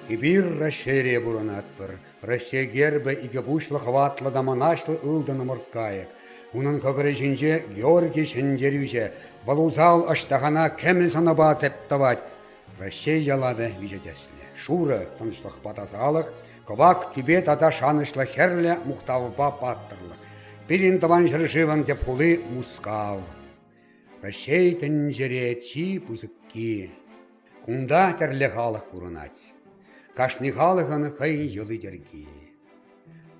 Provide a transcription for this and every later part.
Эпир Раҫҫейре пурӑнатпӑр. Раҫҫей гербӗ икӗ пуҫлӑ хӑватлӑ та мӑнаҫлӑ ылтӑн ӑмӑрткайӑк. Унӑн кӑкӑрӗ ҫинче Георгий ҫӗнтерӳҫӗ. Вӑл усал Аҫтахана кӗмӗл сӑнӑпа тӗп тӑвать. Раҫҫей ялавӗ виҫӗ тӗслӗ. Шурӑ тӑнӑҫлӑхпа тасалӑх, кӑвак тӳпе тата шанӑҫлӑ хӗрлӗ мухтавпа паттӑрлӑх. Пирӗн тӑван ҫӗршывӑн тӗп хули Мускав. Раҫҫей тӗнчере чи пысӑкки. Кунта тӗрлӗ халӑх пурӑнать. Кашни халӑхӑн хӑйӗн йӑли-йӗрки.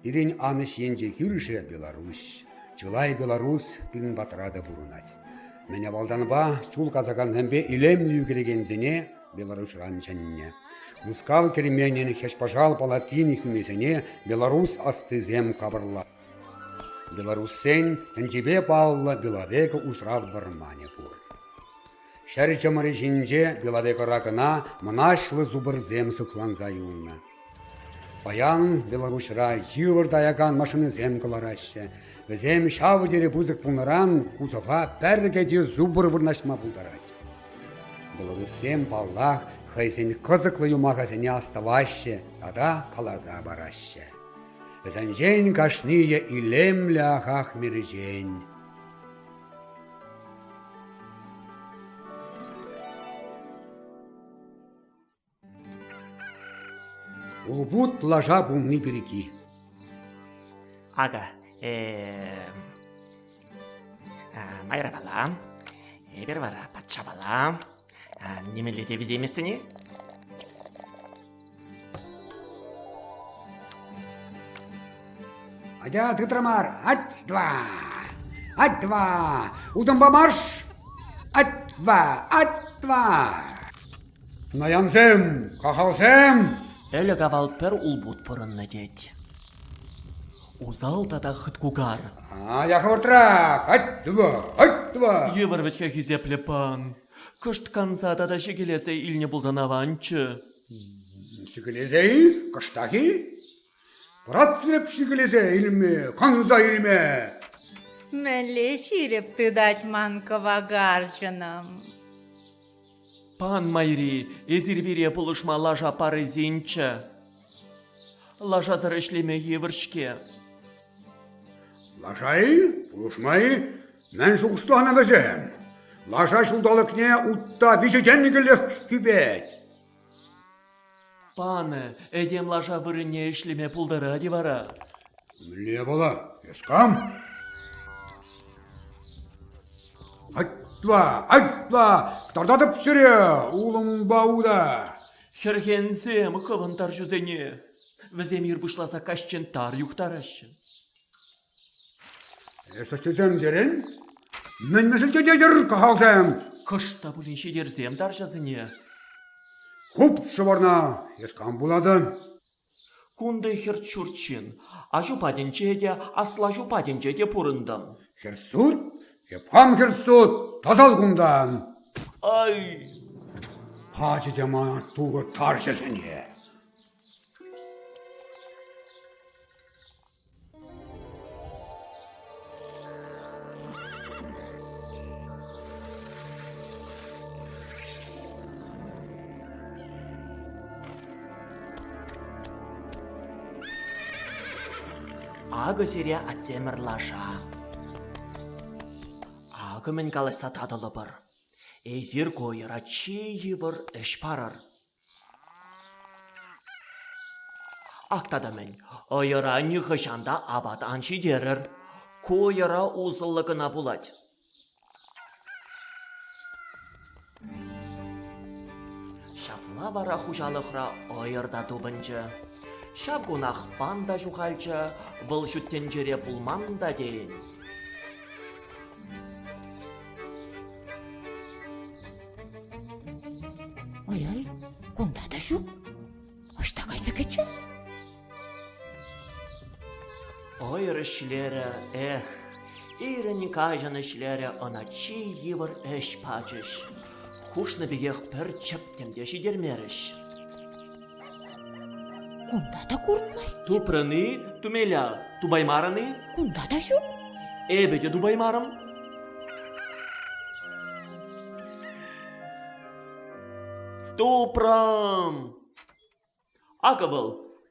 Пирӗн анӑҫ енче кӳршӗ Беларуҫ. Чылай белорус пирӗн патра та пурӑнать. Мӗн авалтанпа чул касакансемпе илемлӗ ӳкерекенсене Беларуҫран чӗннӗ. Мускав керменӗн хӗҫ-пӑшал палатин хӳмисене белорус ӑстисем капӑрланӑ. Белоруссен тӗнчипе паллӑ Беловега усрав вӑрманӗ пур. Ҫӗр чӑмӑрӗ ҫинче Беловегӑра кӑна мӑнаҫлӑ зубрсем сыхланса юлнӑ. Паян Беларуҫра йывӑр таякан машинӑсем кӑлараҫҫӗ. Вӗсем ҫав тери пысӑк пулнӑран кузова пӗр кӗтӳ зубр вырнаҫма пултарать. Белоруссем, паллах, хӑйсен кӑсӑклӑ юмахӗсене астӑваҫҫӗ тата каласа параҫҫӗ. Вӗсенчен кашнийӗ илемлӗ ахах меречен. Улпут лаша пулни пирки. Акӑ, майрапала, эпир вара патшапала, нимӗнле те витейместӗн-и? Атя тытрӑмӑр! Ать-два! Ать-два! Утӑмпа марш! Ать-два! Ать-два! Наянсем! Кахалсем! Ӗлӗк-авал пӗр улпут пурӑннӑ тет. Усал тата хыткукар. Атя хӑвӑртрах! Ать-два! Ать-два! Йывӑр вӗт-ха хисеплӗ пан. Кӑшт канса тата ҫикелесе илнӗ пулсан аванччӗ. Ҫикелесе-и? Кӑштах-и? Пӑратрӗп ҫикелесе илме, канса илме. Мӗнле ҫирӗп тытать ман кӑвакарчӑнӑм. Пан майри, эсир пире пулӑшма лаша парӑсинччӗ. Лашасӑр ӗҫлеме йывӑр-ҫке. Лаша-и? Пулӑшма-и? Мӗн шухӑшланӑ вӗсем? Лаша ҫулталӑкне утта виҫӗ тенкӗлӗх кӳпет. Панӑ этем лаша вырӑнне ӗҫлеме пултарать-и вара? Мӗнле япала? Эс кам? Атла, атла, кӑтартатӑп сире, улӑмпа ута. Хӗрхенсем хӑвӑн тарҫусене. Вӗсем ир пуҫласа каҫчен тар юхтараҫҫӗ. Эс ӑҫтисем терӗн? Мӗн мӗшӗлтететӗр, кахалсем? Кӑшт та пулин ҫитерсем тарҫӑсене. Хуп ҫӑварна, эс кам пулатӑн? Кунти хӗрт-ҫурт ҫын. Аҫу патӗнче те, аслаҫу патӗнче те пурӑнтӑм. Хӗрт-сурт? Эп хам хӗрт-сурт, тасал кунтан! Ай! Пачӗ те мана Турӑ тарҫӑсене. Акӑ сире атьсемӗр лаша. Акӑ мӗн калаҫса татӑлӑпӑр. Эсир ку йӑра чи йывӑр ӗҫ парӑр. Ак тата мӗн, ӑйӑра нихӑҫан та апат ан ҫитерӗр. Ку ӑйӑра усӑллӑ кӑна пулать. Ҫапла вара хуҫалӑхра ӑйӑр та тупӑнчӗ. Ҫав кунах пан та ҫухалчӗ, вӑл ҫут тӗнчере пулман та тейӗн. Ай-ай, кунта та ҫук. Ӑҫта кайса кӗчӗ? Ӑйӑр ӗҫлерӗ, эх, ирӗн-каҫӑн ӗҫлерӗ, ӑна чи йывӑр ӗҫ пачӗҫ. Хушнӑ пекех пӗр чӗптӗм те ҫитермерӗҫ. Кунта та курӑнмасть. Тупрӑн-и, Тумеля, тупаймарӑн-и? Кунта та ҫук. Эпӗ те тупаймарӑм. Тупрӑм! Акӑ вӑл,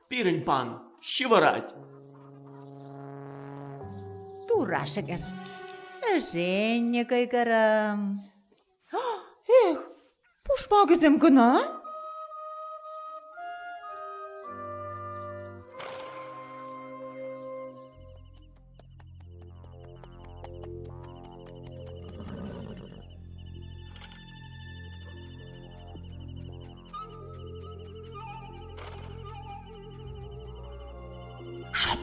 пирӗн пан, ҫывӑрать. Тура шӗкӗр, ӗшеннӗ кӑйкӑрӑм. Эх, пушмакӗсем кӑна? Шӑп!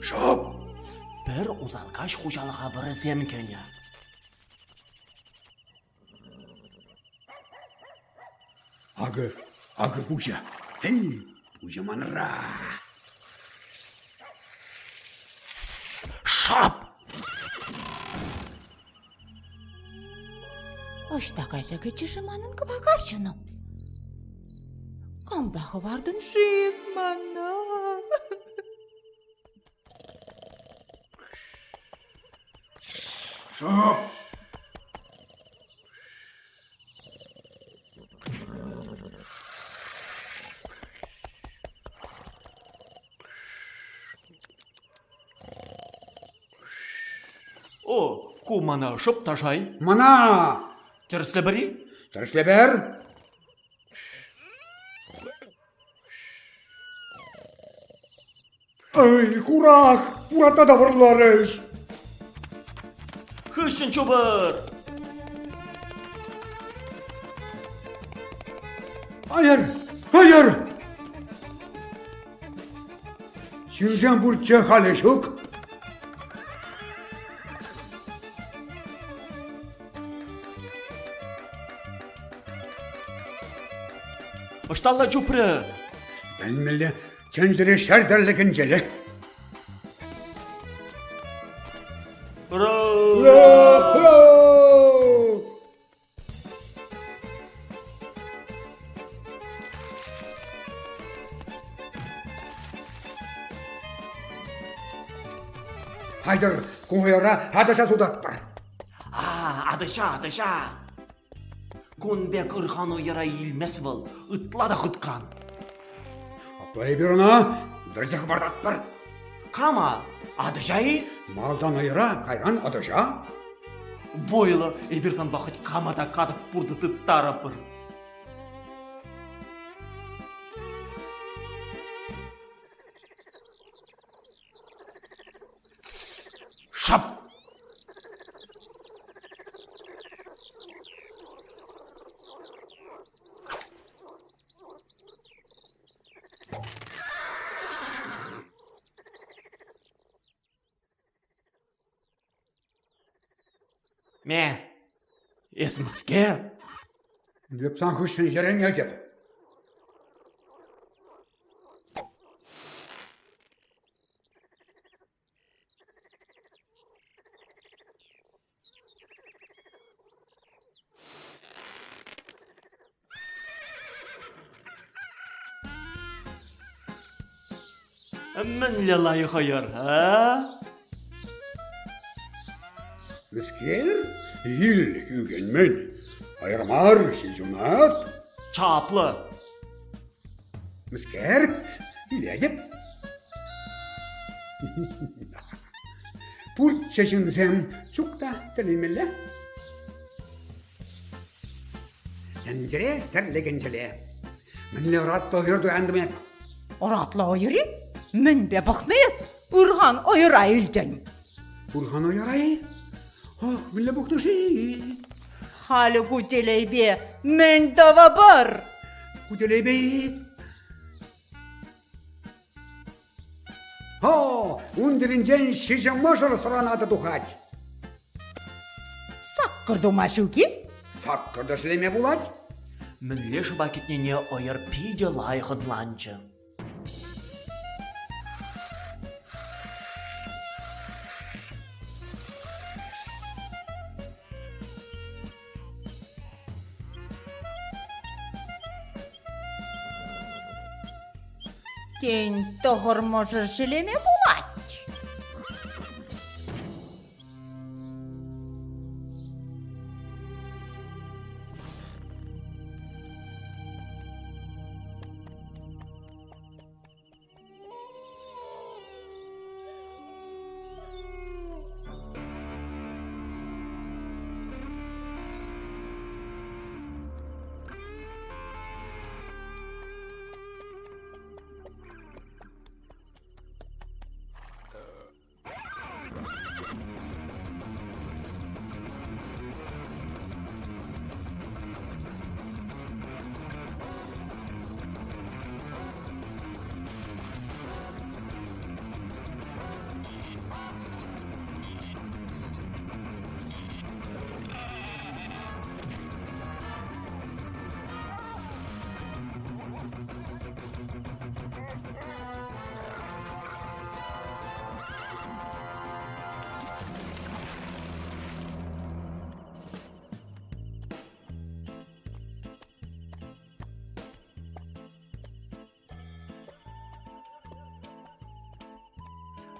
Шӑп! Пӗр усал каҫ хуҫалӑха вӑрӑсем кӗнӗ. Акӑ, акӑ пуҫа. Эй, пуҫӗ манра. Шап! Ӑҫта кайса кӗчӗ-ши манӑн кӑвакарчӑнӑм? Кампа хӑвартӑн-ши эс мана? Шӑп! О, ку мана шӑп та шай. Мана! Тӗрӗслӗпӗр-и? Тӗрӗслӗпӗр! Эй, хурах! Урата та вӑрларӗҫ! Хыҫҫӑн чупӑр! Айӑр! Айӑр! Ҫынсем пурччӗ, халӗ ҫук. Ӑҫталла чупрӗ? Тӗлӗнмелле Чӗнчӗре ҫӗр тӗрлӗ кӗнчеле. Ура! Ура! Ура! Айтӑр, ку хӑйӑра атӑҫа сутатпӑр. А, атӑҫа, атӑҫа! Кун пек ырхан уйӑра илмес вӑл, ытла та хыткан. Апла эпир ӑна вӗрсе хӑпартатпӑр. Кама? Атӑҫа-и? Малтан ӑйӑра, кайран атӑҫа. Вӑйлӑ, эпир санпа хӑть кама та катӑк пуртӑ тыттарӑпӑр. Шап! Ме, эс мӗскер? Эп сан хыҫҫӑн йӗрӗнетӗп. Мӗнле лайӑх хӑйӑр, а? Мӗскер? Ил ӳкӗнмен. Айӑр мар, ҫил ҫунат. Чаплӑ. Мӗскер? Илетӗп. Пурччӗ ҫынсем, ҫук та тӗлӗнмелле. Тӗнчере тӗрлӗ кӗнчеле. Мӗнле ӑратлӑ ӑйӑр туянтӑм эп? Ӑратлӑ ӑйӑр-и? Мӗнпе пӑхнӑ эс? Ырхан ӑйӑра илтӗн. Ырхан ӑйӑра-и? Ах, мӗнле пӑхнӑ-ши? Халӗ ку телейпе мӗн тӑвӑпӑр? Ку телейпе-и? О, ун тӗлӗнчен ҫичӗ мӑшӑр сӑранатӑ тухать. Саккӑр тума ҫук-и? Саккӑр та ӗҫлеме пулать. Мӗнле шӑпа кӗтнине ӑйӑр питӗ лайӑх ӑнланчӗ. Тен, тӑхӑр мӑшӑр ҫӗлеме пулать?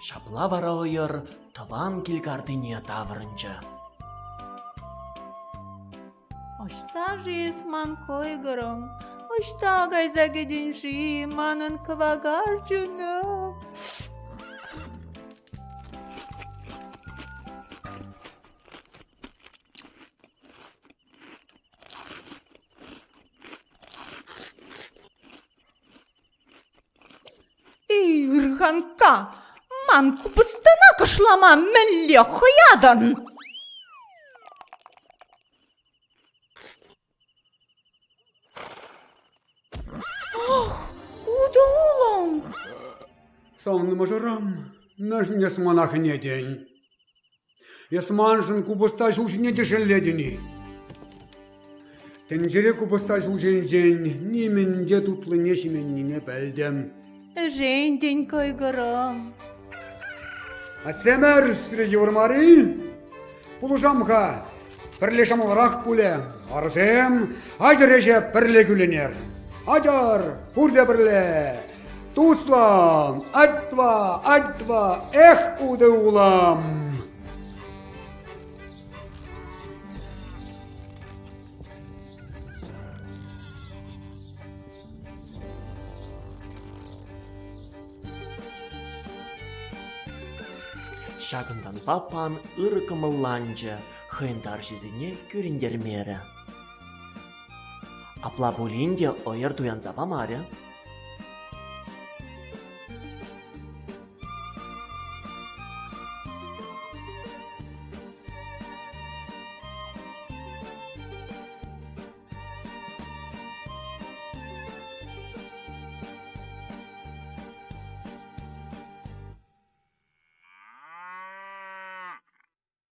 Ҫапла вара ӑйӑр тӑван килкартине таврӑнчӗ. Ӑҫта-ши эс ман кӑйкӑрӑм? Ӑҫта кайса кӗтӗн-ши манӑн кӑвакарчӑнӑм? Эй, ырханкка, ман купӑстана кӑшлама мӗнле хӑятӑн? Ах, утӑ улӑм! Савнӑ мӑшӑрӑм, мӗншӗн эс мана хӗнетӗн? Эс маншӑн купӑста ҫулҫине те шеллетӗн-и? Тӗнчере купӑста ҫулҫинчен нимӗн те тутлине ҫименнине пӗлтӗм. Ӗшентӗн кӑйкӑрӑм. Атьсемӗр, сире йывӑр мар-и? Пулӑшам-ха, пӗрле ҫӑмӑлрах пулӗ. Арсем, атьӑр ӗҫе пӗрле кӳлӗнер. Атьӑр, пурте пӗрле. Туслӑм, ать-два, ать-два, эх, утӑ улам! Ҫакӑнтанпа пан ырӑ кӑмӑлланчӗ, хӑйӗн тарҫисене кӳрентермерӗ. Апла пулин те ӑйӑр туянса памарӗ.